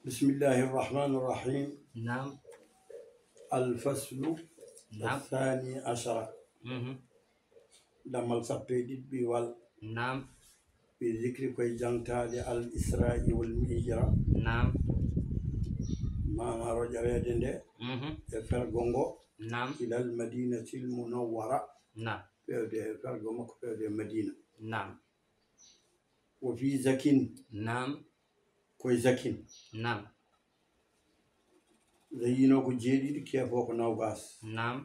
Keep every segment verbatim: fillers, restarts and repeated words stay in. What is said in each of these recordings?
بسم الله الرحمن الرحيم. نعم. الفصل نعم. الثاني عشر. مهم. Dammal sappo e ɗiɗi ɓiwal. نعم. Fi zikri, koye jangtaade al isra wal mi'raj. نعم. Maana roƴereede nde مهم. e fergo ngo نعم. ilal madinatil munawwara. نعم. Fewde e fergo makko, fewde e Madina. نعم. Wa fi zakin, نعم. koye zakin. نعم. Zayyino ko jeeɗiɗi, keefo ko nawgas. نعم.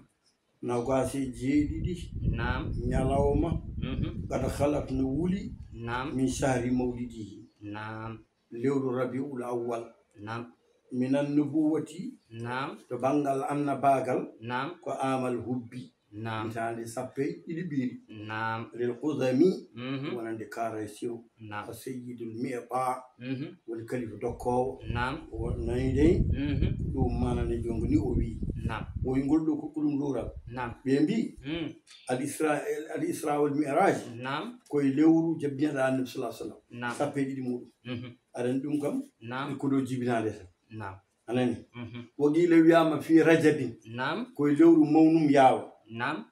Nawgas e jeeɗiɗi نعم. ñalawma. مهم. Qad khalat, no wuli. نعم. Min shahri mawlidihi, نعم. lewru rabiul awwal. نعم. Minan nubuwati, نعم. to banngal annabaagal, نعم. ko amal hubbi, نعم. hitaande sappo e ɗiɗi ɓiiri. نعم. Lil qudami, مهم. wonande kaara e sew. نعم. Sayyidul mi'ta, مهم. woni kalifa dokkoowo. نعم. O nani dey, مهم. ɗum maana ne jongo ni o wi. نعم. Woyngol ɗo ko ɗum luural. نعم. Ɓe mbi, مم. al isra, al isra wal mi'raj, نعم. koye lewru jabinirɗo annabi sallallahu alaihi wasallam. نعم. Sappo e ɗiɗi muɗum. مهم. Aɗa anndi ɗum kam, نعم. ko ɗo jibinaade tan. نعم. Anani? مهم. Wa qila, wiyama fi rajabin, نعم. koye lewru mawnum yaawa. نعم.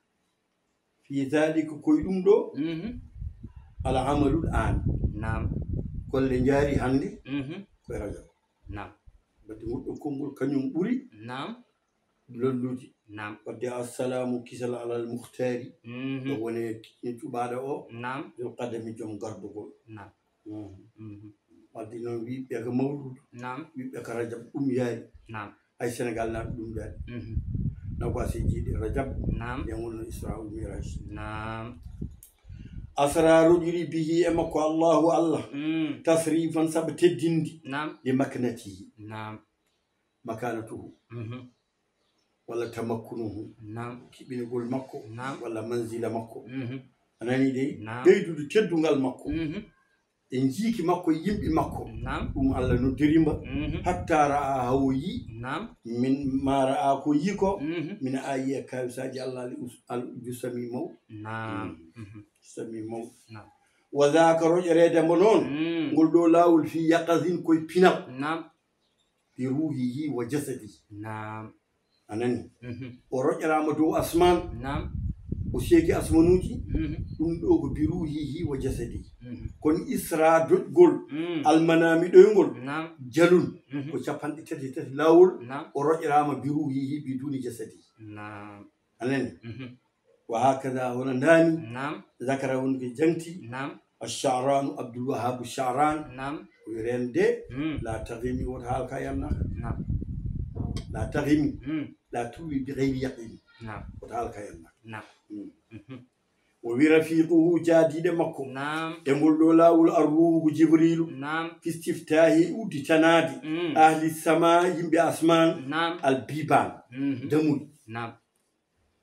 Fi dhalika, koye ɗum ɗo, مهم. al amalul an, نعم. golle njaari hannde مهم. koye rajab. نعم. Wadde ngol ɗo konngol kañum ɓuri نعم. lollude. نعم. Wadde assalamu kisal alal muhtari, ɗo مهم. woni cuɓaaɗo o, نعم. dul qadami, joom gardugol. نعم. Mhm. مهم. Wadde noon, wiɓɓe ko mawludu, نعم. wiɓɓe ko rajab, ɗum yaari. نعم. Hay Sénégal naaɓe ɗum yaari. مهم. Nawgas e jeeɗiɗi rajab, نعم. nden wonno Isra ul Miraj. نعم. Asra, roƴiri, bihi, e makko, Allahu, Allah, مم. tasrifan, sabu teddinde, نعم. li maknatihi, نعم. makanatuhu, مهم. walla tamakkunuhu, نعم. kiɓinagol makko, نعم. walla manzila makko. مهم. A nani dey? نعم. Ɓeydude teddungal makko, مهم. e njiiki makko, e yimɓe makko. نعم. Ɗum Allah noddirima. مهم. Hatta ra'a, haa o yi, نعم. min ma ra'a, ko yi ko, مهم. min ayi e kawisaaji Allah, al us-, al jusami maw. نعم. مهم. Jusami maw. نعم. Wa dhaka, roƴereede mbo noon, مم. ngol ɗo laawol, fi yaqazin, koye pinal, نعم. bi ruhihi wa jasadihi. نعم. A nani? مهم. O roƴeraama dow asmaan, نعم. o seeki asmanuuji, مهم. ɗum ɗo ko bi ruhihi wa jasadihi. مهم. Kono Isra doƴgol, مم. almanaami ɗoyngol, نعم. jalun, مهم. ko capanɗe tati e tati laawol, نعم. o roƴeraama bi ruhihi bi duni jasadihi. نعم. A nani? مهم. Wa hakada, hono ndani, نعم. zakara, woni ko jangti, نعم. Ash-Sha'ranu, Abdul Wahhab Sha'ran, نعم. o wi rende, مم. la taghimi, woto haalka yanna. نعم. La taghimi, مم. la tuwi bi ghayri yaqin, نعم. woto haalka yanna. نعم. Mm. مهم. O wi rafiquhu, jaadiiɗe makko, نعم. e ngol ɗo laawol, ar-ruhu, ko Jibrilu, نعم. fi istiftahi, udditanaade, مم. ahli sama, yimɓe asmaan, نعم. al-biban, مهم. dammuɗi. نعم.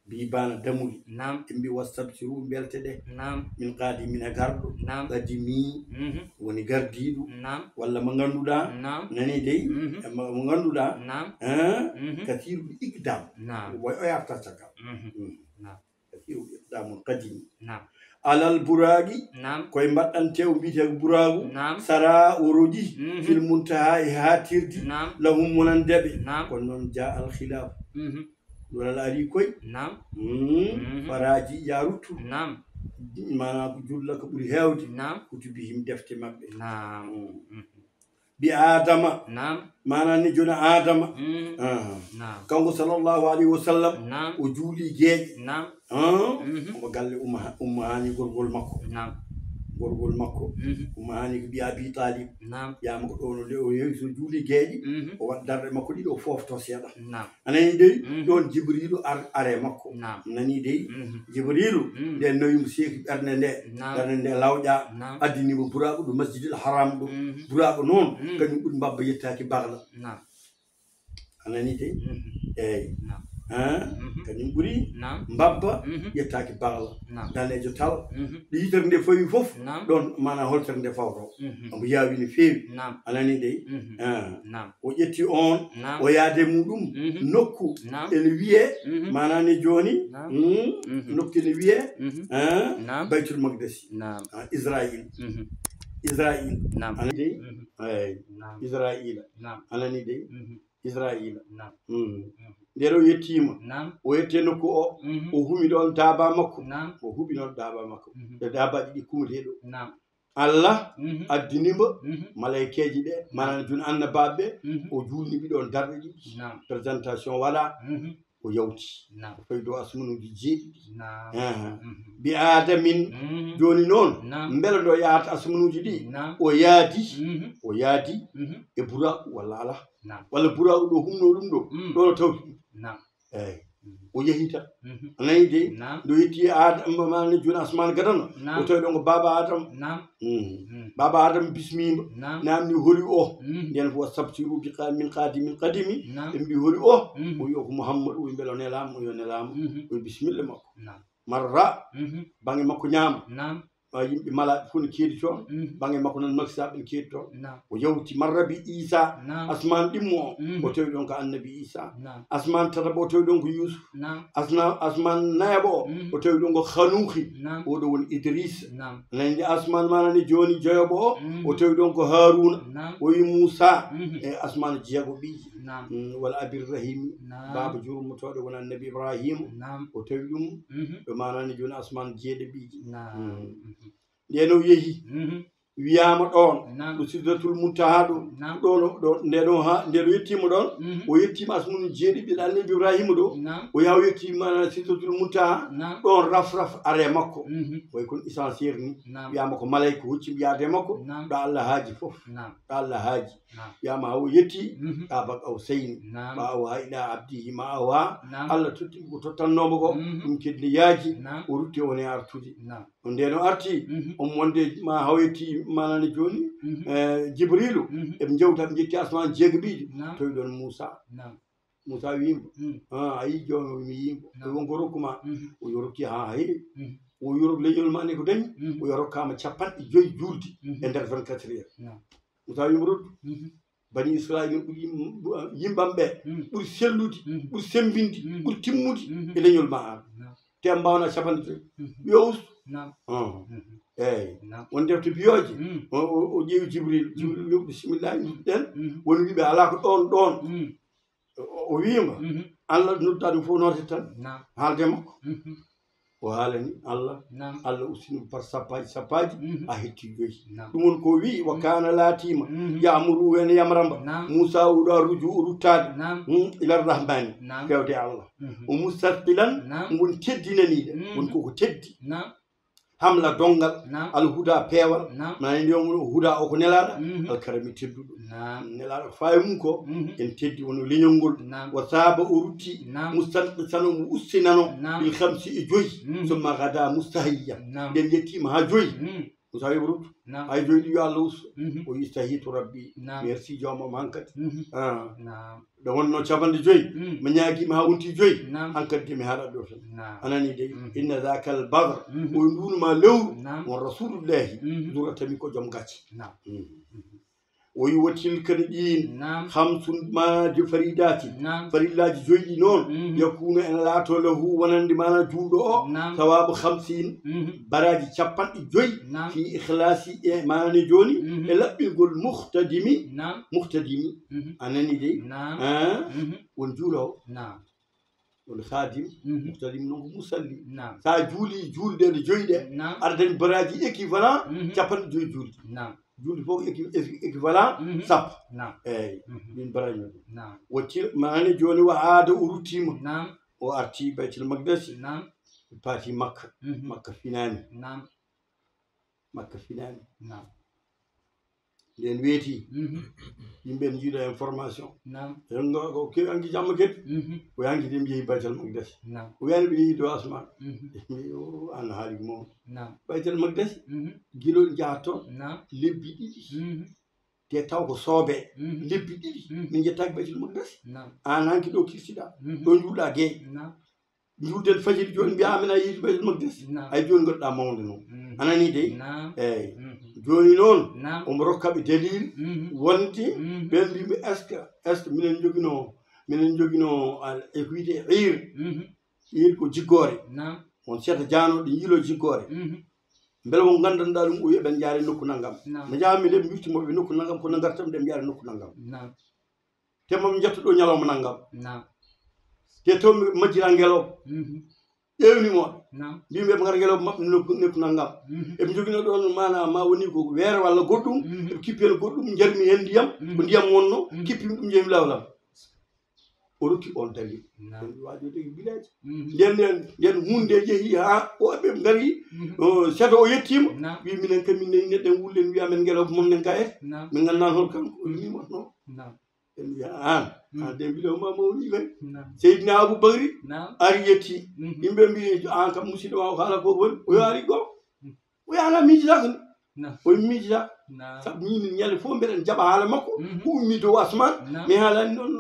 Bibana, dammuɗi. نعم. Ɓe mbi, wastabshiru, mbelte ɗe, نعم. min qadimin, e garɗo, نعم. qadimi, مهم. woni gardiiɗo, نعم. walla mo ngannduɗaa, نعم. nani dey, مهم. e mo, mo ngannduɗaa, نعم. hein? مهم. Kathirul iqdam. نعم. Way o yarta caka. مهم. Mm. نعم. Kathirul iqdamul qadimi. نعم. Alal buraqi, نعم. koye mbaɗɗanteewo mbiyetee ko buraagu. نعم. Sara, o roƴi, مهم. fil muntaha, e haatirdi, نعم. lahum, wonande ɓe. نعم. Kono noon, ja al khilaf. مهم. Ɗural ari koy. نعم. Mm. مهم. Faraaji ya ruttu. نعم. Maanaam ko julla ko ɓuri heewde. نعم. Kutubihim, defte maɓɓe. نعم. Mm. Bi Adama. نعم. Maanaam ne jooni Adama. مم. Ah. نعم. Kanko sallallahu alayhi wa sallam. نعم. O juuli geeƴe. نعم. Ah. Mhm. Omo galle umma, umma hani gorgol makko. نعم. Gorgol makko. Mhm. Umma hani ko ɓiya Abi Talib. نعم. Yama ko ɗono de o yehi so juuli geeƴe. Mhm. O waɗa darɗe makko ɗiɗo o foofto seeɗa. نعم. Anani dey, Mhm. ɗon Jibrilu ar-, are makko. نعم. Nani dey, Mhm. Jibrilu, Mhm. nde nawi mo seeki ɓernde nde. نعم. Ɓernde nde lawƴa, نعم. addini mo buraaku ɗo Masjidil Haram ɗo. Mhm. Buraaku noon, Mhm. kañum ɓuri mbabba yettaaki bagla. نعم. Anani dey? Mhm. Eyi. نعم. Hein? Mhm. Kañum ɓuri نعم. mbabba Mhm. yettaaki bagla. نعم. Daneejo tal. Mhm. Ɗo yitere nde fawi fof, نعم. ɗon mana holtere nde fawto. Mhm. Omo yaawi no feewi. نعم. Anani dey? Mhm. Ah. نعم. O ƴetti on, نعم. o yaade muɗum, Mhm. nokku, نعم. ene wiyee, Mhm. maanaam ne jooni, نعم. hmm, Mhm. nokku ene wiyee, Mhm. ah, نعم. Baytul Maqdis, نعم. ah, Israil, Mhm. Israil. نعم. Anani dey? Mhm. Eyi. Naam. Israila. Naam. Anani de. Mhm. Israila. Naam. Mm. Mhm. Nden o yettima. Naam. O yetti e nokku o. Naam. O humi ɗon daaba makko. Naam. O huɓi noon daaba makko. Mhm. E daabaji ɗi kumete ɗo. Naam. Allah Mhm. addinimo Mhm. maleykeji ɗe, manan jun annabaɓe ɓe, Mhm. o julniɓi ɗon darɗe ɗiɗi. Naam. Présentation waɗa, Mhm. o yawti. Naam. Faydo asmanuji jeeɗiɗi. Naam. Aha. Mhm. Bi aadamin, Mhm. joni noon, Naam. mbela ɗo yahata asmanuji ɗi, Naam. o yaadi, Mhm. o yaadi Mhm. e buraku walla ala. Naam. Walla buraku ɗo humno ɗum ɗo, Mm. ɗo no tawti ɗum. Naam. Eyi. Mhm. O yehi tan. Mhm. A nani de? Naam. Ɗo yetti e aada, maana joni asman gadano. Naam. O tawi ɗon ko baba Adam. Naam. Mm. Mm. Baba Adam bismima. Naam. Namni holi o. Mhm. Nden fof sabtiru bi qa-, min qadi min qadimi. Naam. Ɓe mbi holi o. Mhm. O wi o ko Muhammad, o wi mbela o nelama, o wi o nelama. Mhm. O wi bismilla makko. Naam. Marra. Mhm. Bange makko ñaama. Naam. Ma yimɓe malaɓe fof ne keedi toon. Mhm. Bange makko nan makisaaɓe ne keedi toon. Naam. O yawti marra bi Isa. Naam. Asman ɗimmo o. Mhm. O tawi ɗon ko annabi Isa. Naam. Asman tataɓo o tawi ɗon ko Yusuf. Naam. Asna-, asman nayaɓo o. Mhm. O tawi ɗon ko Hanuhi. Naam. Oɗo woni Idris. Naam. Nandi asman mana ni joni joyoɓo o. Mhm. O tawi ɗon ko Haruna. Naam. O wi Musa. Mhm. E asman jeego ɓiiji. Naam. Mm, wala Abirrahimi. Naam. Baaba jurumotooɗo woni annabi Ibrahima. Naam. O tawi ɗum Mhm. ɗo mana ni joni asman jeeɗe ɓiiji. Naam. Mm. Mhm. Nden o yehi. Mhm. Wiyama ɗon Naam. ɗo Sidratul Muntaha ɗo. Naam. Ɗon o-, ɗo, nde ɗo ha, nde ɗo yettima ɗon. Mhm. O yettima asmanu jeeɗiɗi ɗo annabi Ibrahima ɗo. Naam. O yaha o yetti mana Sidratul Muntaha. Naam. Ɗon raf raf are makko. Mhm. Way kon essentiel ni. Naam. Wiyama ko malayka hocci yaade makko. Naam. Ɗo Allah haaji fof. Naam. Ɗo Allah haaji. Naam. Wiyama o yetti. Mhm. Qaba qawsayni. Naam. Ma awha ila abdihi ma awha. Naam. Allah totti ko tottannomo ko. Mhm. Ɗum kadi ne yaaji. Naam. O rutti o woni artude. Naam. O nden o arti. Mhm. O monde ma hawiti manani joni. Mhm. Eh, Jibrilu. Mhm. Eɓe jewta ɓe jetti asman jeegaɓiɗi. Naam. Tawi ɗon Musa. Naam. Musa wima. Mm. Ah, a yi jomi mi yima. Naam. O wonko rokkuma. Mhm. O yorokki ha heewi. Mhm. O yorok leñol ma ne ko dañi. Mhm. O yorokkama capanɗe joyi julde. Mhm. E nder vingt-quatre heures. Naam. Musa wima ruttu. Mhm. Bani Israila ɓuri yim-, yimɓam ɓe. Mhm. Ɓuri sellude. Mhm. Ɓuri sembinde. Mhm. Ɓuri timmude. Mhm. E leñol ma an. Naam. Te mbawna capanɗe joyi. Mhm. Yo ustu. Naam. Eyi. Mhm. Won defte biyoje. Mhm. O, o, o ƴeewi Jibril. Mhm. Jibril yo bisimillahi ɗen. Mhm. Woni wiɓe ala ko ɗon ɗon. Mhm. O, o wima. Mhm. Allah nodda ɗum fof note tan. Naam. Haalde makko. Mhm. O haalani Allah. Naam. Allah ustini par sappaji sappaji. Mhm. A hetti joyi. Naam. Ɗum woni ko wi wa kana laatima. Mhm. Yamuru wene yamramba. Naam. Musa uɗo a ruju o ruttaade. Naam. Hmm, ila rahmani. Naam. Fewde Allah. Mhm. O mustarqilan. Naam. Ngon teddinaniɗe. Mhm. Woni koko teddi. Naam. Hamla dongal. Naam. Alhuda peewal. Naam. Mana ndi on huda o ko nelaɗo. Mhm. Alkarami tedduɗo. Naam. Nelaɗo fayi mum ko. Mhm. En teddi wono leñol ngol. Naam. Wa saba o rutti. Naam. Mustanqisan o mo ustinano. Naam. Bil khamsi e joyi. Mhm. Summa gada mustahiyya. Naam. Nden yettima ha joyi. Mhm. Musa wiɓe ruttu. Naam. Hay joyi ɗi yo Allah ustu. Mhm. O istahi to rabbi. Naam. Merci joomam hankadi. Mhm. Ah. Naam. Ɗo wonno capanɗe joyi. Mhm. Mi ñaagima ha wonti joyi. Naam. Hankadi de mi haɗat ɗo tan. Naam. Anani de. Mhm. Inna dhaka al badr. Mhm. O ndunuma lewru. Naam. Won rasulullahi. Mhm. Duratami ko joom gacce. Naam. Mhm. Mhm. O wi wa tilka no ɗin. Naam. Khamsun mana de faridati. Naam. Farillaji joyi ɗi noon. Mhm. Yakunu ene laato lahu wonande mana juulɗo o. Naam. Sawabu khamsin. Mhm. Baraji capanɗe joyi. Naam. Fi ikhlasi e mana joni. Mhm. E laɓɓingol muhtadimi. Naam. Muhtadimi. Mhm. Anani de. Naam. Ah. Mhm. Won juulowo. Naam. Won khadim. Mhm. Muhtadim noon ko musalli. Naam. Sa juuli juulde nde joyi ɗe. Naam. Aɗa dañi baraji équivalent. Mhm. Capanɗe joyi julde. Naam. Julde fof ko équi-, équi-, équivalent. Mhm. Sappo. Naam. Eyyi. Mhm. Min baraji noon. Naam. Watti mana joni wa aada o ruttima. Naam. O arti Baytul Maqdis. Naam. Paati Makka. Mhm. Makka finani. Naam. Makka finani. Naam. Nden weeti. Mhm. Yimɓe ne jiiɗa information. Naam. Ren ngo ko kewi anki jamma kadi. Mhm. O yanki de mi yehi Baytal Maqdis. Naam. O wiyani ɓe yehi dow asman. Mhm. Ɓe mbi o an haali mo. Naam. Baytal Maqdis. Mhm. Gilo jahat toon. Naam. Lebbi ɗiɗi. Mhm. Te taw ko soobe. Mhm. Lebbi ɗiɗi. Mhm. Min jettaki Baytal Maqdis. Naam. An hanki ɗo kirsiɗa. Mhm. Ɗo juulɗa gee. Naam. Julden fajiri joni mbiya amin a yiiti Baytul Maqdis. Naam. Ay joni goɗɗa mawde noon. Mhm. Anani dey. Naam. Eyyi. Mhm. Joni noon. Naam. Omo rokka ɓe dalil. Mhm. Wonde. Mhm. Ɓen mbiɓe est-ce que, est-ce que minen jogino, minen jogino al e ko wiyete ir. Mhm. Ir ko jiggoore. Naam. On seeɗa janoɗo yiilo jiggoore. Mhm. Mbele won nganndanɗaa ɗum, o wiya ɓen njaare nokku nanngam. Naam. No njahammi nde, mi wirti mo ɓe nokku nanngam, kono ngartam nde mi njaare nokku nanngam. Naam. Te mami njetto ɗo ñalawma nanngam. Naam. Te taw mi majjira ngeloba. Mhm. Ƴeewni mo. Naam. Mbiimi eɓe ngara ngeloba maɓɓe nokku, nokku nanngam. Mhm. Eɓe njogino ɗoon maana ma woni ko weere walla goɗɗum. Mhm. Eɓe kippi heen goɗɗum, njarmi heen ndiyam. Mhm. Ko ndiyam wonno, mhm, kippimi ɗum, njehmi laawol am. O rokki on dalil. Naam. Ɗum waajo de bilaaji. Mhm. Nden, nden, nden huunde yehi haa o, ɓe ngari, mhm, o, seeɗa o yettiima. Naam. Wi minen kam min nani neɗɗo en wullen wiya men ngeloba mon nen ka et. Naam. Min nganndaano hol kanko, o wii mo non. Naam. En wiya aan, mhm, aan de mbiɗo ma mawni kay. Naam. Seydina Abubakri, naam, ari yetti. Mhm. Yimɓe mbi aan kam musidɗo ma o haala ko woni. O yaari goo. Mhm. O yaala miijitaaka ni. Naam. O miijita. Naam. Sabu min ñande fof mbeɗen jaɓa haala makko. Mhm. Ko ummi dow asmaan. Naam. Mi haalani noon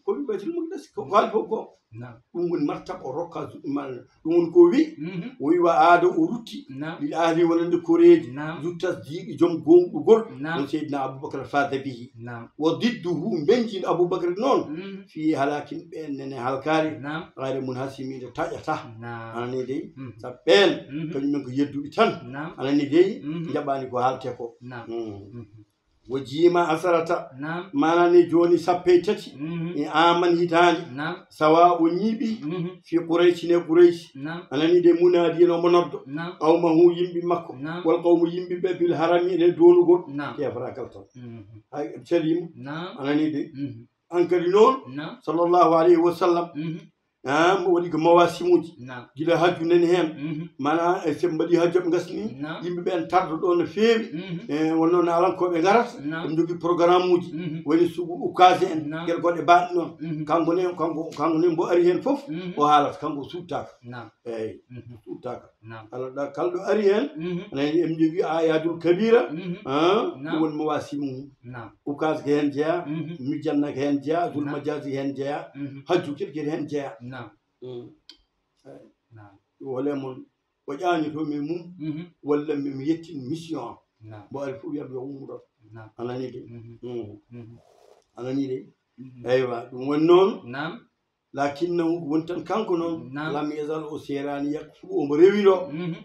ko wi Baytul Muqaddas, ko haali fof ko. Naam. Ɗum woni martaba o rokka zu-, ma-, ɗum woni ko o wi. Mhm. O wi wa aada o rutti. Naam. Lil ahli wonande koreeji. Naam. Zu tasdiqi joom goongɗugol. Naam. Ɗum Seydina Abubakar faada bihi. Naam. Wa didduhu mbenjin Abubakar noon. Mhm. Fi halakin ɓeen nene halkaari. Naam. Gayre munhasimi nde taƴata. Naam. Anani dey. Mhm. Sabu ɓeen, mhm, kañum men ko yedduɓe tan. Naam. Anani dey, mhm, njaɓaani ko haalte ko. Naam. Mm. Mhm. Wa jiima asarata. Naam. Maana ne jooni sappo e tati. Mhm. E aman hitaande. Naam. Sawa o ñiiɓi. Mhm. Fi Qurayshi ne Qurayshi. Naam. Anani dey munaadi en omo noddo. Naam. Qawmahu yimɓe makko. Naam. Wal qawmu yimɓe ɓe bil harami ene doonugol. Naam. Te fara kala tan. Mhm. Hay caliima. Naam. Anani dey. Mhm. Hankadi noon, naam, sallallahu alayhi wa sallam, mhm, ah, mo waɗi ko mawasimuuji. Naam. Gila hajju nani heen. Mhm. Mana, e, so ɓe mbaɗi hajju, ɓe ngasni, naam, yimɓe ɓeen tardo ɗo no feewi. Mhm. E, wonno no alankooɓe ngarata. Naam. Ɓe njogii programme uji. Mhm. Woni sugu ukkaasi en. Naam. Gila goɗɗe baaɗe noon. Mhm. Kanko ne, kanko, kanko ne mbo ari heen fof, mhm, o haalata, kanko suuttaaka. Naam. Eeyi, mhm, suuttaaka. Naam. Kala ɗo, kala ɗo ari heen, mhm, ene en njogii ayatul kabira, mhm, ah, naam, ɗum woni mawasimu. Naam. Ukaas ko heen jeyaa, mhm, mijanna ko heen jeyaa, zul, naam, majaasi ko heen jeyaa, mhm, hajju kadi kadi heen jeyaa. Naam. Mm. Eeyi. Naam. Ɗum wole mon, o ƴaani to mi mum, mhm, walla mi, mi yettin mission am. Naam. Mbo ari fof wiyam yo ummu ɗo. Naam. A nani de? Mhm. Mm. Mhm. A nani de? Mhm. Eywa, ɗum woni noon. Naam. Lakinnahu ko woni tan kanko noon, naam, lam yazal o seeraani yakfu omo rewiro, mhm,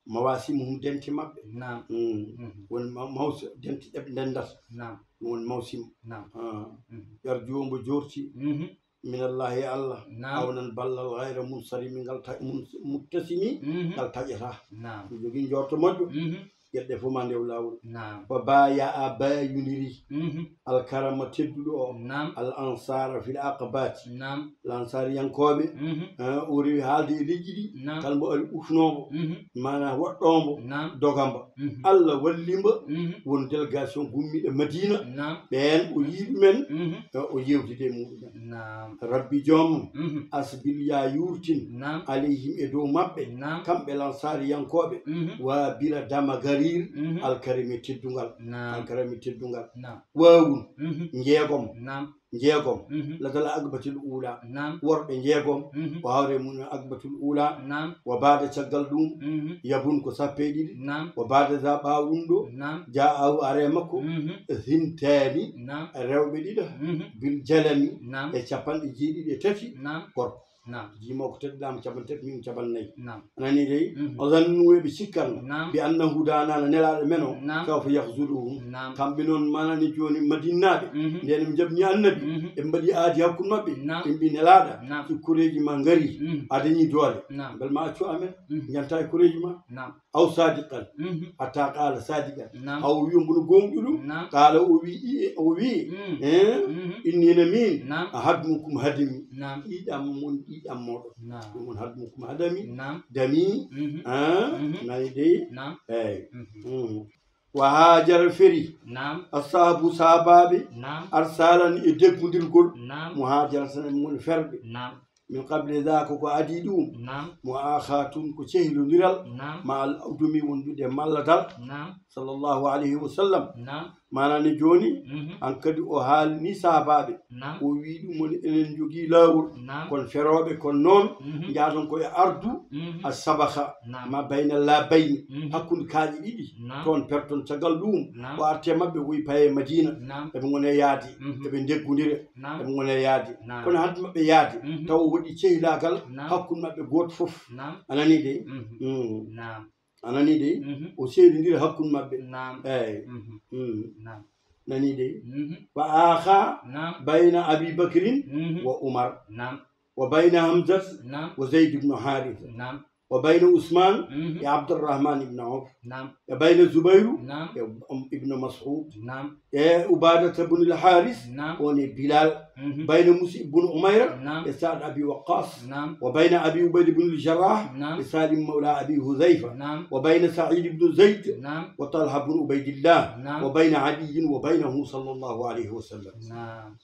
mawasimuhum dente maɓɓe. Naam. Mm. Mhm. Woni ma-, mawsi-, dente ɗe ɓe ndendata. Naam. Ɗum woni mawsim. Naam. Ah. Mhm. Yarju omo joorti. Mhm. Minallahi e Allah. Naam. Awnan ballal gayra munsarimi ngal ta-, mun-, muttasimi, mhm, ngal taƴata. Naam. Ɗum jogii njoorto moƴƴo. Mhm. Geɗe ɗe fof ma ndew laawol. Naam. Wa baya a bayondiri. Mhm. Alkarama tedduɗo o. Naam. Al ansara fil aqabati. Naam. Lansariyankooɓe. Mhm. Ah, o rewi haalde e leƴƴi ɗi. Naam. Kala mbo ari ufnoomo. Mhm. Maana waɗɗoomo. Naam. Dogamba. Mhm. Allah wallimba. Mhm. Won délégation gummiiɗo Madina. Naam. Ɓeen o yii ɗumen. Mhm. Eh, o yewtide e muɗum. Naam. Rabbi joomum, mhm, asbil ya yurtin, naam, alayhim e dow maɓɓe, naam, kamɓe lansaariyankooɓe, mhm, wa bila dama garir, mhm, alkarami teddungal, naam, alkarami teddungal. Naam. Wawun, mhm, njeegom, naam, njeegom, mhm, ladal agbatil ula, naam, worɓe njeegom, mhm, o hawre mum agbatul ula, naam, wa baada caggal ɗum, mhm, yabun ko sappo e ɗiɗi, naam, wa baada za ɓaawo ɗum ɗo, naam, jaa ahu are makko, mhm, sintaani, naam, rewɓe ɗiɗo, mhm, bil jalami, naam, e capanɗe jeeɗiɗi e tati, naam, gorko. Naam. Jiima ko teddaama capanɗe tati, min capanɗe nayi. Naam. A nani dey? Mhm. O zannu e ɓe cikkan, naam, bi annahu daana no nelaaɗo men o, naam, sawfa yahzuluhum. Naam. Kamɓe noon manani jooni Madinnaaɓe, mhm, nden ɓe jaɓni annabi, mhm, ɓe mbaɗi aadi hakkunde maɓɓe, naam, ɓe mbi nelaaɗa, naam, si koreeji ma ngari, mhm, a dañi doole. Naam. Bel ma accu amen, mhm, janta e koreeji ma. Naam. Aw sadiqan, mhm, hatta qaala sadiqan. Naam. Haw o wi on kono goonɗuɗo. Naam. Qaala o wi, i-, o wi, mm, eh, mhm, innina min, naam, a hadmukum hadami. Naam. Ɗiɗam mon, ɗiɗam moɗon. Naam. Ɗum woni hadmukum hadami. Naam. Dami, mhm, ah, mhm, nani dey? Naam. Eey. Mhm. Mm. Wa haajara feri. Naam. Ashabu sahabaaɓe. Naam. Arsalan e deggundirgol. Naam. Muhaajara sanan mon ferɓe. Naam. Min qabli zaaka ko adii ɗum. Naam. Mu'aakhaatun ko cehlondiral. Naam. Ma al awdumi wondude malladal. Naam. Sallallahu alayhi wa sallam. Naam. Maana ne jooni, mhm, hankadi o haalni sahabaaɓe. Naam. O wii ɗum woni enen njogii laawol. Naam. Kon ferooɓe kon noon, mhm, njaaton ko e ardu, mhm, as-sabakha, naam, ma bayna laabayni, mhm, hakkunde kaaƴe ɗiɗi. Naam. Toon perton caggal ɗum. Naam. O arte maɓɓe woyi paye Madina. Naam. Eɓe ngona e yaade. Mhm. Eɓe ndeggondira. Naam. Eɓe ngona e yaade. Naam. Kono hade maɓɓe yaade, mhm, taw o waɗi cehlaagal, naam, hakkunde maɓɓe gooto fof. Naam. A nani de? Mhm. Mm. Naam. A nani de? Mhm. O seedindiri hakkunde maɓɓe. Naam. Eey. Mhm. Mm. Naam. Nani de? Mhm. Fa aakha Naam. bayna Abi Bakrin Mhm. wa Umar. Naam. Wa bayna Hamzat Naam. wa Zayd ibn Haritha. Naam. Wa bayna Usman Mhm. e Abdurrahman ibn Auf. Naam. E bayna Zubayru Naam. e, um, ibn Mas'ud. Naam. E Ubadata ibn al-Haris, Naam. on e Bilal. Mhm. Bayna Mus'ib ibn Umayra Naam. e Sa'd Abi Waqqas. Naam. Wa bayna Abi Ubayda ibn al-Jarrah Naam. e Salim mawla Abi Hudhayfa. Naam. Wa bayna Sa'id ibn Zayd Naam. wa Talha ibn Ubaydillah. Naam. Wa bayna Aliyyin wa baynahu sallallahu alayhi wa sallam. Naam.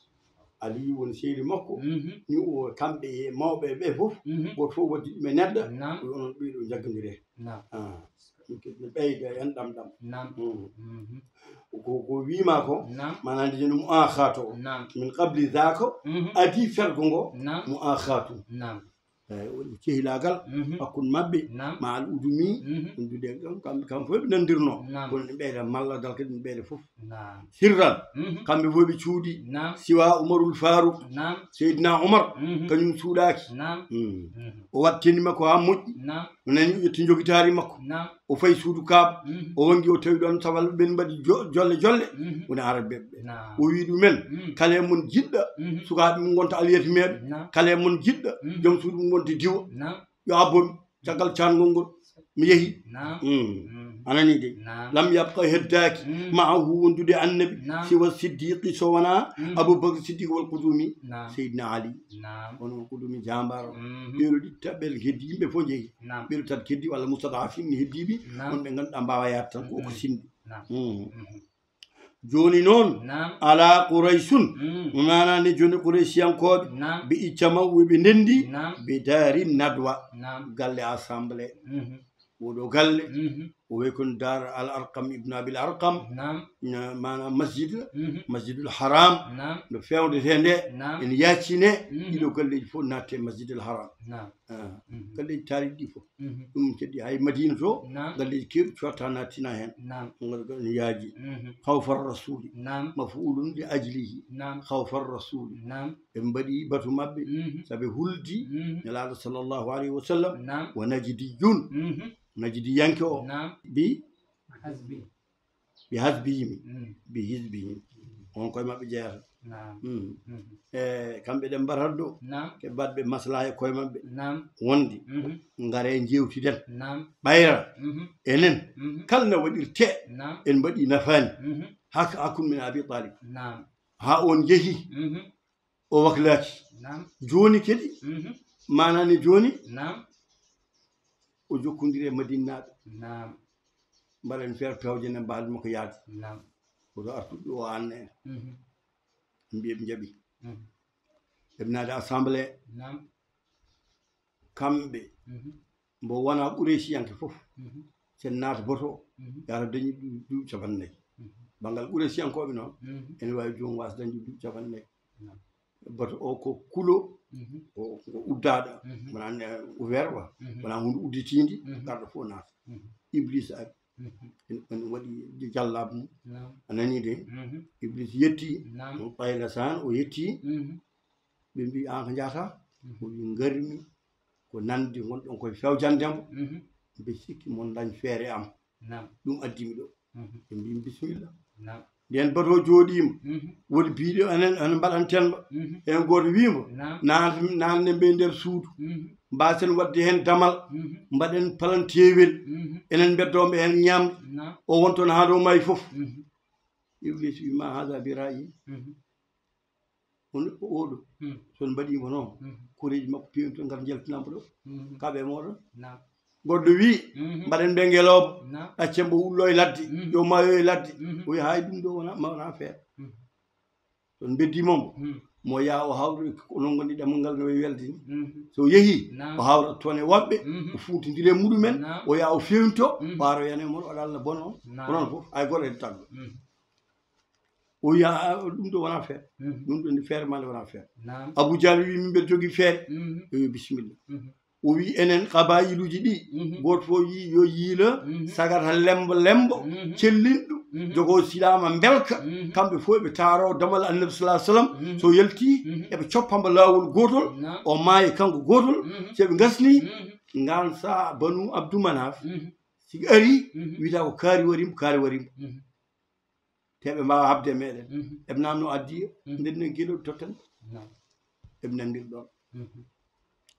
Aliyu woni seeri makko, Mhm. ni o kamɓe e mawɓe ɓe fof, Mhm. gooto fof waddi ɗum e neɗɗo, Naam. ko onon ɓee ɗoo njaggondiree. Naam. Ah, ɗum kadi ne ɓeyda en ɗam ɗam. Naam. Mm. Mhm. Ko, ko wiima ko, Naam. maanaam nde jeni mu'akhatu o. Naam. Min qabli dhaka, Mhm. adii fergo ngo, Naam. mu'akhatu. Naam. Eh, woni cehilaagal Mhm. hakkunde maɓɓe, Naam. ma al udumi, Mhm. ɗum dude kam, kam, kam fof ɓe nandirno. Naam. Kono ɗum ɓeyda malladal kadi, ɗum ɓeyda fof. Naam. Sirran, Mhm. kamɓe fof ɓe cuuɗi. Naam. Siwa Umarul Faruq, Naam. Seydina Umar, Mhm. kañum suuɗaaki. Naam. Mm. Mhm. O waɗi tenue makko haa moƴƴi. Naam. O nani o ƴetti njogitaari makko. Naam. O fayi suudu Kaaba. Mhm. O wanngi, o tawi ɗoon sabalɓe ɓen mbaɗi jo-, jolle jolle. Mhm. Woni Arabeeɓe ɓe. Naam. O wi ɗumen, Mhm. kala e mon jiɗɗo, Mhm. sukaaɓe mum ngonta aliyet meeɗo. Naam. Kala e mon jiɗɗo, Mhm. joom suudu mum wonta diwo. Naam. Yo abbo mi, caggal caangol ngol, mi yehi. Naam. Mm. Mhm. A nani de? Naam. Lam yabqa heddaaki, Mhm. ma'ahu wondude annabi, Naam. siwa siddiqi so wonaa Mhm. Abubakar Siddiq wal qudumi, Naam. Seydina Ali. Naam. Onon qudumi jaambaaro. Mhm. Ɓeeɗo ɗiɗi taɓɓere heddi yimɓe fof njehi. Naam. Ɓeeɗo tati heddi walla mustad'afin ne heddiiɓe, Naam. wonɓe ngannduɗaa mbaawaa yaade tan ko ko Mhm. sinndi. Naam. Mm. Mhm. Jooni noon, Naam. ala Qurayshun, Mm. maanaa ne jooni Quraysiyankooɓe, Naam. ɓe ijtama'u, ɓe ndenndi, Naam. bi daari nadwa, Naam. galle assemblée. Mhm. Oɗo galle, Mhm. o wiyi kon Dar al Arqam ibn Abil Arqam, Naam. na-, maanaa masjid, Mhm. Masjidul Haram, Naam. no feewndetee nde, Naam. ene yaacine, Mhm. ɗiɗo galleeji fof naatte Masjidul Haram. Naam. Ah, Mhm. galleeji taariiɗi ɗi fof. Mhm. Ɗum kadi hay Madina to, Naam. galleeji keewɗi cotta nattina heen. Naam. Ngal, ngal no yaaji. Mhm. Khawfar Rasuli. Naam. Maf'ulun li ajlihi. Naam. Khawfar Rasuli. Naam. Ɓe mbaɗi batu maɓɓe, Mhm. sabe huldi Mhm. Nelaaɗo sallallahu alayhi wa sallam. Naam. Wa najdiyun. Mhm. Najdiyanke o. Naam. Bi Hasbi. Bi hasbihim, Mm. bi hizbihim. On koye maɓɓe jeyata. Naam. Mm. Mhm. E kamɓe ɗe mbaɗata ɗo, Naam. ke baɗɓe maslaha e koye maɓɓe. Naam. Wonde, Mhm. ngare njeewtiden. Naam. Ɓayra, Mhm. enen, Mhm. kala no waɗirte, Naam. en mbaɗi nafaani. Mhm. Hak-, hakkun min Abi Talib. Naam. Haa on jehi, Mhm. o waklaaki. Naam. Jooni kadi, Mhm. maanaa ne jooni, Naam. o jokkondiri e Madinnaaɓe. Naam. Mbaɗen feere pewje ne mbaadi makko yaade. Naam. Koto artuɓe o anne en. Mhm. Mbiye ɓe njaɓi. Mhm. Ɓe naade assemblée. Naam. Kamɓe, Mhm. mbo wona Quraysiyanke fof, Mhm. sen naata boto, Mhm. yata dañi du-, duuɓi capanɗe nayi. Mhm. Banngal Quraysiyankooɓe noon, Mhm. ene waawi joom waas dañde duuɓi capanɗe nayi. Naam. Boto o ko kulo, Mhm. ko, ko uddaaɗo, Mhm. wonaa ne ouvert wa, Mhm. wonaa huunde udditiinde, Mhm. garɗo fof naata. Mhm. Iblis ari. Mhm. En, en waɗi jallaabu mum. Naam. A nanii de? Mhm. Iblis yetti. Naam. Mo Taylasan o yetti. Mhm. Ɓe mbi, "Aan ko njahata?" Mhm. O wi, "Ngarmi ko nande ngonɗon koye fewjande mo. Mhm. Mbe sikki mon ndañ feere am. Naam. Ɗum addi mi ɗo." Mhm. Ɓe mbi, "Bisimilla." Naam. Nden bato jooɗiima. Mhm. Woni biiɗo enen, enen mbaɗanten mo. Mhm. Heen gooto wii mo, Naam. "Naan-, naanne mbe nder suudu. Mhm. Mbaasen waɗde heen damal. Mhm. Mbaɗen palanteewel. Mhm. Enen mbeddoo mo heen ñaamde. Naam. O wonton haa ɗo maayi fof." Mhm. Iblis wi, "Ma haada bi ra'yi." Mhm. Kono ko oɗo, Hmm. so en mbaɗiima noon, Hmm. koreeji makko peewni toon, ngar njaltinaa mbo ɗo. Hmm. Kaɓe mooɗon. Naam. Goɗɗo wii, Hmm. mbaɗen ɓe ngelooba, Naam. ɗaccen mbo wullo e ladde, Hmm. yo maayo e ladde. Hmm. O wii, "Haay ɗum ɗo wona, ma wona affaire." Hmm. So en mbeddiima mbo, Hmm. mo yaa o hawra e ko onon ngonɗi ɗemngal ngal no welde ni. Hmm. So o yehii, Naam. o hawra toon e woɓɓe, Hmm. o fuutindira e muɗumen, Naam. o yaa o feewnito, Hmm. o ara o yana e mon, o waɗa Allah bono on, Naam. onon fof, hay gooto e tagɗo. Hmm. O wiya, "A, ɗum ɗo wona feere. Mhm. Ɗum ɗo ni feere ma nde wona feere." Naam. Abu Jahl wi, "Min mbeɗa jogii feere." Mhm. O wi, "Bisimilla." Mhm. O wi, "Enen qabayiluuji ɗi, Mhm. gooto fof yi-, yo yiilo Mhm. sagata lembo lembo, Mhm. cellinɗo, Mhm. jogoo silaama mbelka, Mhm. kamɓe fof eɓe taaroo damal Annabi sallallahu alaihi wasallam, Mhm. so yalti, Mhm. eɓe coppa mbo laawol gootol, Naam. o maaya kanko gootol, Mhm. so ɓe ngasni, Mhm. ngaan sa Banu Abdu Manaf, Mhm. Tigi ari, mhm, wiyata ko kaari warii mo, kaari warii mo. Mhm. Te ɓe mbaawa haɓde e meɗen. Mhm. Eɓe naamno addiya, mhm, nden no geɗoɗi totten. Naam. Eɓe nanndiri ɗon. Mhm.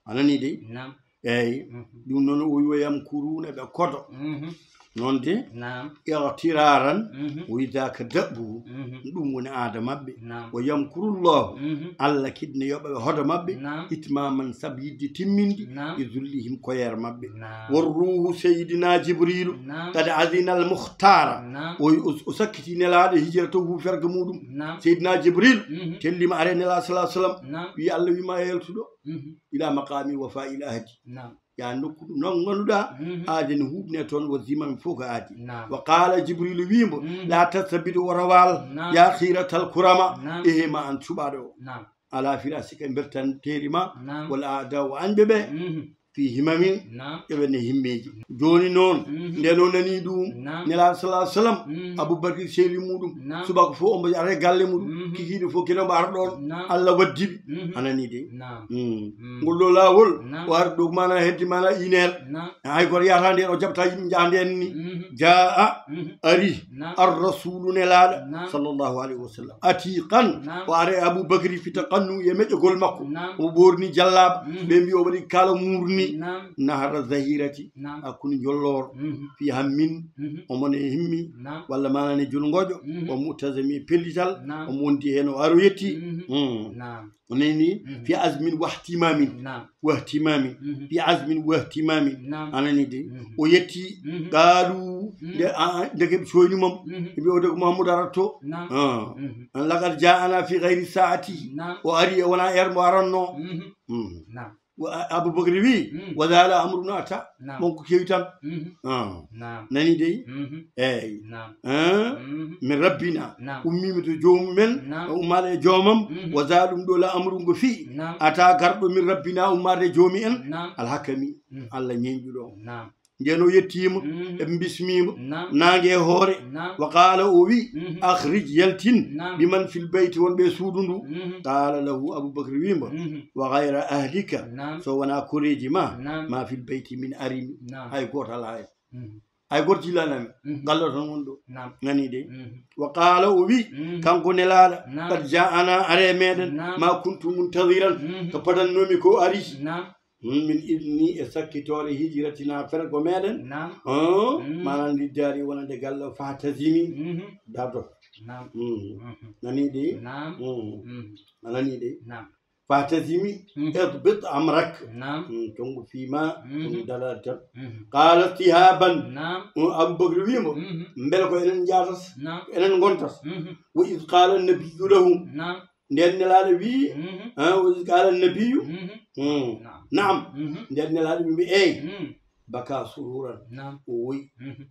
A nanii dey? Naam. Eey. Mhm. Ɗum noon o wi: "Wa yamkuruuna", ɓe kodo. Mhm. Noon de? Naam. "Ightiraaran", mhm, o wi: "Daaka daɓɓu." Mhm. Ɗum woni aada maɓɓe. Naam. "Wa yamkurullahu", mhm, Allah kadi ne yoɓa ɓe hodo maɓɓe. Naam. "Itmaaman", sabu yiɗde timminde. Naam. "Bi zullihim", koyeer maɓɓe. Naam. War ruuhu, Seydina Jibriilu, naam, qad adina al mukhtaara. Naam. O, o, o sakkiti nelaaɗo hijira to hu ferga muɗum. Naam. Seydina Jibril, mhm, tellima are Nelaaɗo sallallahu alaihi wasallam. Naam. Wi Allah wi ma yaltuɗo. Mhm. Ila maqami wafa ila ahdi. Naam. Ya nokku ɗum non ganduɗa, mhm, aade ne huɓne toon, wa zimami fof ko aadi. Naam. Wa qala Jibrilu wi mbo, mhm, la tastabid, wota waal, naam, ya khiratal kurama, naam, ehe ma an cuɓaɗo o. Naam. Ala firasika, bertanteeri ma, naam, wal aada o añɓe ɓe, mhm, fi himamin, naam, ɓe ɓenne himmeeji. Jooni noon, mhm, nde no nani ɗum, naam, Nelaaɗo sallallahu alaihi wasallam, mhm, Abubakar seeli muɗum, naam, subaka fof omo ara e galle muɗum, mhm, kikiiɗe fof kene omo ara ɗoon, naam, Allah waddi ɓe. Mhm. A nani de? Naam. Mm. Mm. Ngol ɗo laawol, naam, o ari ɗo mana heddi mana iner. Naam. Hay goto yahata nden, o jaɓata yimɓe njaha nden ni. Mhm. Jaa, mhm, ari, naam, ar rasulu Nelaaɗo, naam, sallallahu alaihi wasallam. Atiqan, naam, o ara e Abubakri fi taqannu e meƴƴogol makko. Naam. O ɓorni jallaaba, mhm, ɓe mbi o waɗi kala murni. Naam. Nahara zahirati, naam, hakkunde njolloor. Mhm. Fi hammin, mhm, omo ne himmi, naam, walla mana ne julngojo, mhm, o mu'tazami e pellital, naam, omo wondi heen o aro yetti. Mhm. Mm. Naam. O nani, mhm, fi azmin wahtimamin. Naam. Wahtimamin. Mhm. Fi azmin wahtimamin. Naam. A nani de? Mhm. O yetti, mhm, qaalu, mhm, nde, a, a, ndeke ɓe coyni mom. Mhm. Ɓe mbi o de ko Muhammadu aratto. Naam. Ah. Mhm. An laqad jaa'ana fi ghayri sa'atihi. Naam. O ari e wona er mo aranno. Mhm. Mhm. Naam. Wa, a, Abubakri wi, mhm, wa zala amruna ata. Naam. Mon ko kewi tan. Mhm. Ah. Naam. Nani dey? Mhm. Eey. Naam. Ah? Mhm. Min rabbina. Naam. Ummiima to joomu men, naam, o ummaade e joomam, mhm, wa zaa ɗum ɗo la amru ngo fii. Naam. Ata garɗo min rabbina ummaade e joomi en, naam, alhakami, mhm, Allah ñeñƴuɗo o. Naam. Nden o yettiima, mhm, eɓe bismiima, naam, naange e hoore. Naam. Wa qaala o wi, mhm, akhrij yaltin, naam, biman fil bayti wonɓe e suudu ndu. Mhm. Qaala lahu Abubakri wi mbo, mhm, wa ghayra ahlika, naam, so wonaa koreeji ma, naam, ma fil bayti min arimi. Naam. Hay gooto alaa hen. Mhm. Hay gooto jillaani amen. Mhm. Ngallo tan woni ɗo. Naam. Nani de. Mhm. Wa qaala o wi, mhm, kanko Nelaaɗo, naam, qad jaa'ana are meɗen, naam, ma kuntu muntaziran, mhm, ko padannomi ko ari. Naam. Hmm, min idni e sakkitoore hijratina fergo meɗen. Naam. Hmm, mhm, maanaam liddaari wonande galle o fahtazimi. Mhm. Dardo. Naam. Hmm. Mhm. Nani de. Naam. Hmm. Mhm. A nani de. Naam. Fahtazimi, mhm, idbit amrak. Naam. Hmm, tongu fiima, mhm, ɗum daraade tan. Mhm. Qaala ihdhaban. Naam. Hmm, Abubakri wi mbo, mhm, mbele ko enen njaatata, naam, ko enen ngontata. Mhm. Wa idh qaala nabiyyu lahum. Naam. Nden Nelaaɗo wi, mhm, ah, wa idh qaala nabiyyu. Mhm. Hmm. Naam. Naam. Mhm. Nden Nelaaɗo wi mbo, eey. Mhm. Baka sururan. Naam. O woyi. Mhm.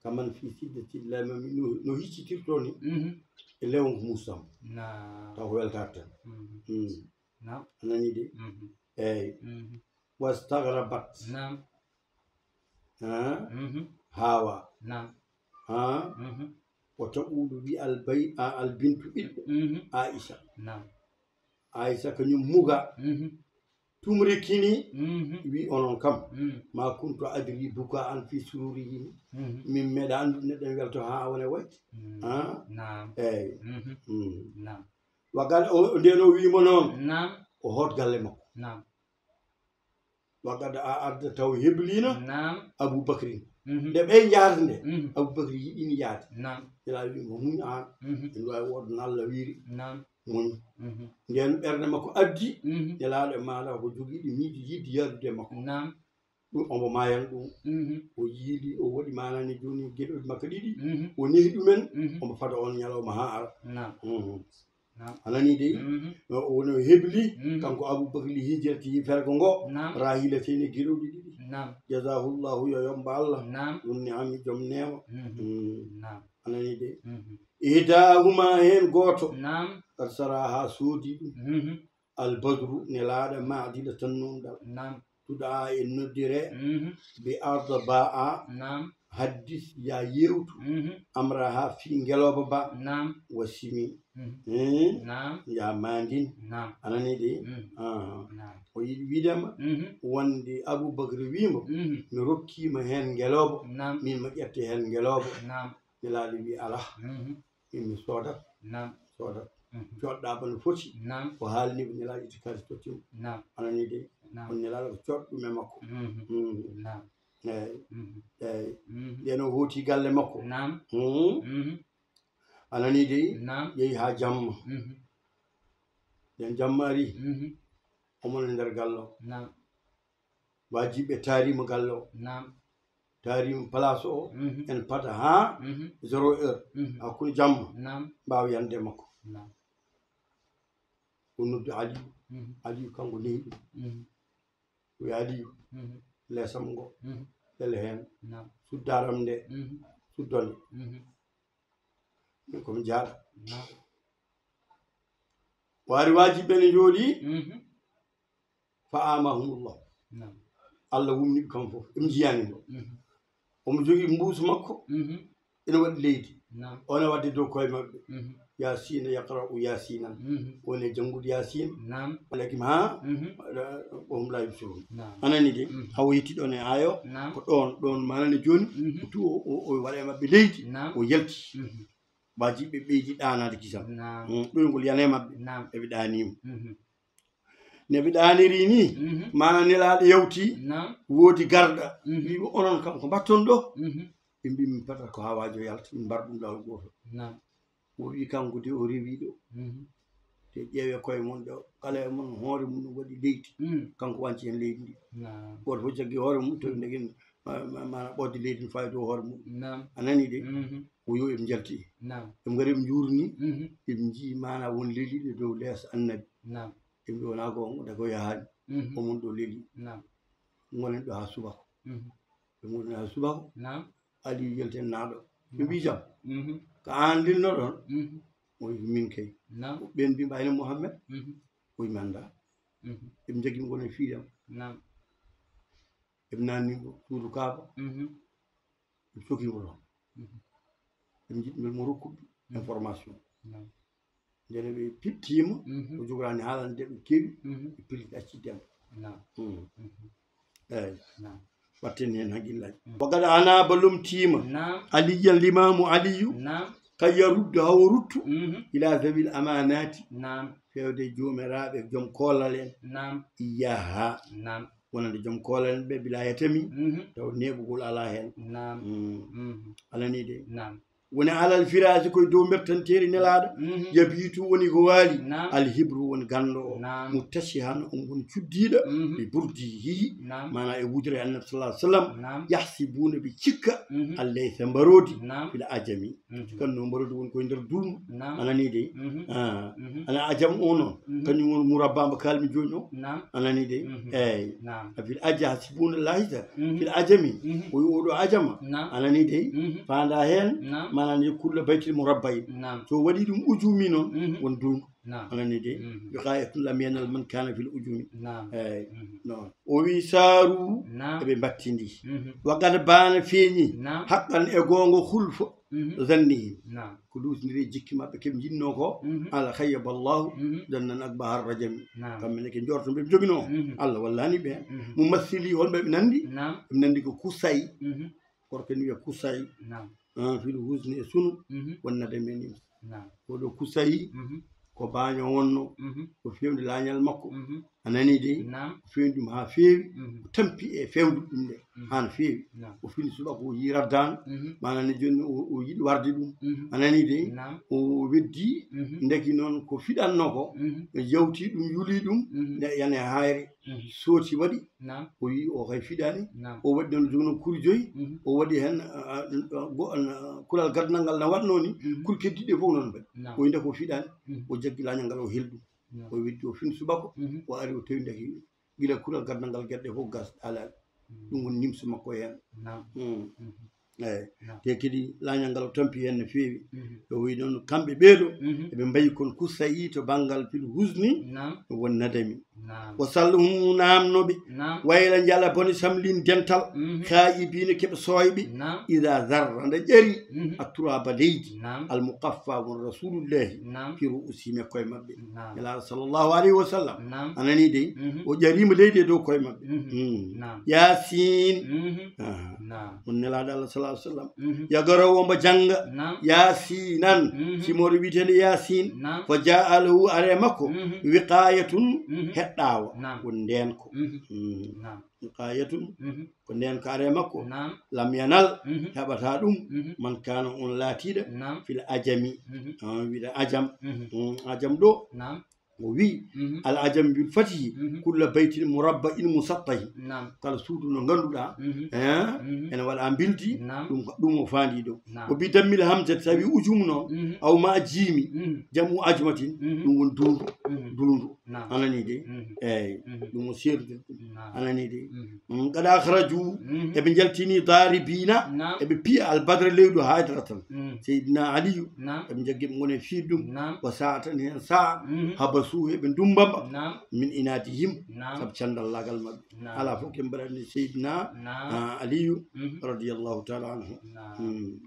Kaman fi siddati lamami, no, no hiccitirto ni, mhm, e lewŋgo muusam. Naam. Taw ko weltaare tan. Mhm. Mm. Naam. A nani de? Mhm. Eey. Mhm. Wastaghrabat. Naam. Ha? Mhm. Haawa. Naam. Ha? Mhm. O taɓuɗo wi albay-, a, albintu ɓiɗɗo. Mhm. Aisha. Naam. Aisha kañum muga. Mhm. Tumrikini, mhm, wi onon kam, mhm, ma kuntu adri buka an fi sururihim. Mhm. Min meeɗa anndude neɗɗo ne welto haa wona wayti. Mhm. Ah? Naam. Eey. Mhm. Mm. Naam. Wa qad o, o ndeno wiimo noon. Naam. O hoot galle makko. Naam. Wa qad a adda taw heblino. Naam. Abu Bakrin. Mhm. Nde ɓe njaarde nde, mhm, Abu Bakri yiɗini yaade. Naam. Ila wiimo muñ aan. Mhm. En waawi wooda no Allah wiiri. Naam. Muñ. Mhm. Nden ɓernde makko addi, mhm, Nelaaɗo e maanaa ko jogiiɗo miijo yiɗde yaadude e makko. Naam. Ɗum omo maayan ɗum. Mhm. O yiili, o waɗi maanaa ne jooni geɗoɗi makko ɗiɗi. Mhm. O nehi ɗumen, mhm, omo fada on ñalawma haa ara. Naam. Mhm. Naam. A nanii dey? Mhm. No o woni o hebli, mhm, kanko Abubakar li hijrati fergo ngo, naam, rahilatayn geɗoɗi ɗiɗi. Naam. Jazahullahu yo yomba Allah. Naam. Ɗum ni'ami joom neema. Mhm. Mm. Naam. A nanii dey? Mhm. Ihdahuma heen gooto. Naam. Qad saraha soodi ɗum. Mhm. Albadru Nelaaɗo maadila tan nunɗal. Naam. Tuɗa e noddire. Mhm. Bi arda ba'a. Naam. Haddis, ya yewtu. Mhm. Amraha, fii ngelooba ba. Naam. Wa simi. Mhm. Hmm? Naam. Ya mandin. Naam. A nanii de? Mhm. Aha. Naam. O yiɗi wiide ma, mhm, wonde Abubakar wii mo, mhm, mi rokkii ma heen ngelooba. Naam. Min ma ƴette heen ngelooba. Naam. Nelaaɗo wii, alaa. Mhm. Min mi soodat. Naam. Soodat. Mhm. Coodɗa ba no foti. Naam. O haalni ɓe Nelaaɗo itti kaalis totti mo. Naam. A nanii de? Naam. On Nelaaɗo ko coodɗo ɗum e makko. Mhm. Mhm. Naam. Eey. Mhm. Eey. Mhm. Nden o hooti galle makko. Naam. Mhm. Mhm. A nanii de? Naam. Yehi haa jamma. Mhm. Nden jamma ari. Mhm. Omo no nder galle o. Naam. Waajiɓe taariima galle o. Naam. Taariima place o. Mhm. En pata haa, mhm, zéro heure. Mhm. Hakkunde jamma. Naam. Mbaawa yande makko. Naam. O noddi Aliyu. Mhm. Aliyu kanko nehi ɗum. Mhm. O wiya, Aliyu, mhm, leesam ngo. Mhm. Lele heen. Naam. Suddaram nde. Mhm. Suddone. Mhm. Min ko mi jaaɗa. Naam. O ari waajiɓe ne njooɗi. Mhm. Fa amahumullah. Naam. Allah wumni ɓe kam fof. Ɓe njiyani mo. Mhm. Omo jogii mbuusu makko. Mhm. Ina waɗi leydi. Naam. Ona waɗde dow koye maɓɓe. Mhm. Yaasiina yaqra'u yaasiinan. Mhm. Woni e janngude yaasiin. Naam. Walakin ha, mhm, wa hum laa yubsiruun. Naam. A nanii de? Mhm. Hawo yetti ɗoon e aayo. Naam. Ko ɗoon, ɗoon maanani jooni. Mhm. Ko tu o, o, o waɗa e maɓɓe leydi. Naam. O yalti. Mhm. Waajiɓe ɓeydi ɗaanaade kisal. Naam. Mm, ɗoyngol yana e maɓɓe. Naam. Eɓe ɗaaniima. Mhm. Ne ɓe ɗaaniri ni, mhm, maana Nelaaɗo yawti, naam, woodi garɗo, mhm, wii ɓe, onon kam ko mbatton ɗo? Mhm. Ɓe mbii, min patata ko haa waajo yalta, min mbar ɗum laawol gootol. Naam. O wii kanko de o rewi ɗo. Mhm. Te ƴeewe koye mon ɗo, kala e mon hoore mum waɗi leydi. Mm. Kanko wanci heen leydi ndi. Naam. Gooto fof jaggi hoore mum, tawi ndegen ma-, ma-, maana ɓoodde leydi no fawi dow hoore mum. Naam. A nanii de? Mhm. O yo en njalti. Naam. Ɓe ngari ɓe njuurni, mhm, ɓe njii maana won leliiɗo dow lees Annabi. Naam. Ɓe mbii wonaa goonga, daga o yahaani. Mhm. Omon ɗo leli. Naam. Ngonen ɗo haa subaka. Mhm. Ɓe ngoni haa subaka. Naam. Aliyu yalti heen naaɗo. Ɓe mbii jam. Mhm. Ko aan lelnoɗon? Mhm. O wi min kay. Naam. Ɓeen mbii mbayno Muhammad? Mhm. O wi mi anndaa. Mhm. Ɓe njaggi mo ngona e fiidam. Naam. Ɓe naanni mo suudu Kaaba. Mhm. Ɓe coki mo ɗon. Mhm. Ɓe njiɗ mbel mo rokkude, mhm, information. Naam. Ndeen ɓe pittiima, mhm, o jogoraani haalande ɓe kewi, mhm, ɓe pelliti acci dembo. Naam. Mm. Mhm. Eey. Naam. Watten heen hakkillaaji. Mm. Wa qad anaaba lomtiima. Naam. Aliyyan limaamu Aliyu. Naam. Kay yarudda hawo ruttu. Mhm. Ila zawil amaanaati. Naam. Feewde joomiraaɓe joom koolal en. Naam. Iyyaaha. Naam. Wonande joom koolal en ɓe bilaa yatami. Mhm. Taw neeɓugol alaa heen. Naam. Mm. Mhm. A nanii de? Naam. Woni alal firaasi koye dow mbertanteeri Nelaaɗo. Mhm. Yabiitu woni ko waali. Naam. Alhibru woni ganndo o. Naam. Muttasihan on woni cuddiiɗo. Mhm. Bi burdihi. Naam. Maanaa e wudere Annabi sallallahu alaihi wasallam. Naam. Yahsibuuna ɓe cikka. Mhm. Allaysa mbaroodi. Naam. Fil ajami. Mhm. Cikkanno mbaroodi woni koye nder duumo. Naam. A nanii de? Mhm. Ah. Mhm. Ana ajam o noon. Mhm. Kañum woni murabba mbo kaalmi jooni o. Naam. A nanii de? Mhm. Eey. Naam. A fil aja hasibuna lahisa. Mhm. Fil ajami. Mhm. O wi oɗo ajama. Naam. A nanii de? Mhm. Faanda heen. Naam. Maanaa ni kulla baytil murabbain. Naam. So waɗi ɗum ujumi noon, mhm, won duumo. Naam. A nanii de? Mhm. Wiqayatun lam yanal man kana fil ujumi. Naam. Eey. Mhm. Noon. O wi saaru, naam, eɓe mbattindi. Mhm. Wa qad baana feeñi, naam, haqqan e goonga hulfo, mhm, zannihim. Naam. Ko luusindiri e jikki maɓɓe keɓe njinnoo ko, mhm, ala khayyaba Allahu, mhm, zannan akbaha rajami. Naam. Kamɓe ne ke njorto ɓe joginoo. Mhm. Allah wallaani ɓe. Mhm. Mumassili holɓe ɓe nanndi? Naam. Ɓe nanndi ko Kusay. Mhm. Gorko ne wiya Kusay. Naam. Ah, fil huzni e sunu, mhm, wonnade men im. Naam. Oɗo Kusay, mhm, ko baaño wonno, mhm, ko fewde laañal makko. Mhm. A nanii de? Naam. O fewndi ɗum haa feewi, mhm, o tampi e fewde ɗum nde, mhm, haa no feewi. Naam. O fini subaka o yii raddaango, mhm, maanaa ne jooni o, o yiɗi warde ɗum. Mhm. A nanii de? Naam. O weddii, mhm, ndeki noon ko fiɗannoo ko, mhm, o yawti ɗum, yuli ɗum, mhm, nde yani hayre, mhm, sooti waɗi, naam, o wi o kay fiɗaani. Naam. O waɗi noon jooni kuri joyi. Mhm. O waɗi heen, ah, ah, go-, ah, kulal gaddanal ngal na waɗnoo ni, mhm, kuri keddiiɗe fof noon mbaɗi. Naam. O wi nde ko fiɗaani, mhm, o jaggi laañal ngal o heli ɗum. Naam. O weddi o fin subako, mhm, o ari o tawi ndeke gila kulal gaddanal ngal geɗe ɗe fof gas alaani. Mhm. Ɗum woni nimso makko heen. Naam. Mm. Mhm. Eyi. Naam. Te kadi laañal ngal o tampi heen no feewi. Mhm. O wi noon kamɓe ɓeeɗo, mhm, eɓe mbayi kon kusayi to banngal fil husni, naam, won nadami. Naam. Wa salhum, naamnoɓe. Naam. Wayla njala bone samlin dental. Mhm. Khaibina, keɓe sooyɓe. Naam. Ida zarra, nde ƴari. Mhm. Atturaba, leydi. Naam. Al muqaffa, won rasulullahi. Naam. Fi ru'usihim, e koye maɓɓe. Naam. Nelaaɗo sallallahu alayhi wa sallam. Naam. A nani de? Mhm. O ƴarima leydi e dow koye maɓɓe. Mhm. Mm. Naam. Yasin. Mhm. Ah. Naam. On Nelaaɗo Allah sallallahu alayhi wa sallam. Mhm. Yagaraw, omo jannga. Naam. Yasinan. Mhm. Simoore wiyeteende Yasin. Naam. Fa jaa lahu, ari e makko. Mhm. Wiqayatun, mhm, heɗɗaawa. Naam. Ko ndeenko. Mhm. Mm. Naam. Wiqayatun, mhm, ko ndeenko ari e makko. Naam. Lam yanal, mhm, heɓata ɗum. Mhm. Man kana, on laatiiɗo. Naam. Fil ajami. Mhm. Ah, wiɗa ajam. Mhm. Mm, ajam ɗo. Naam. O wi, mhm, al ajam bil fatihi, mhm, kulla baytin murabba'in musattahi. Naam. Kala suudu no ngannduɗaa, mhm, eh, mhm, ene waɗa mbildi, naam, ɗum, ɗum o faandi ɗo. Naam. O bi dammil hamzati, tawi ujumu noon, mhm, aw ma jiimi, mhm, jamu ajmatin, mhm, ɗum woni duundu, mhm, duundu. Naam. A nani de? Mhm. Eyi, mhm, ɗum o seerdi. Naam. A nani de? Mhm. Mm, qad akhraju, mhm, eɓe njaltini daribina, naam, eɓe piya al badra, leyɗo haydara tan. Mm. Seydina Aliyu, naam, eɓe njaggi ɓe ngoni e fiiɗ ɗum. Naam. Wa sa'atan, heen sa'a, mhm, habasu, eɓe ndumbamba. Naam. Min inadihim, naam, sabu candallaagal maɓɓe. Naam. Alaa fof ke mbaɗani Seydina, naam, ah, Aliyu, mhm, radiyallahu taala anhu. Naam. Mm.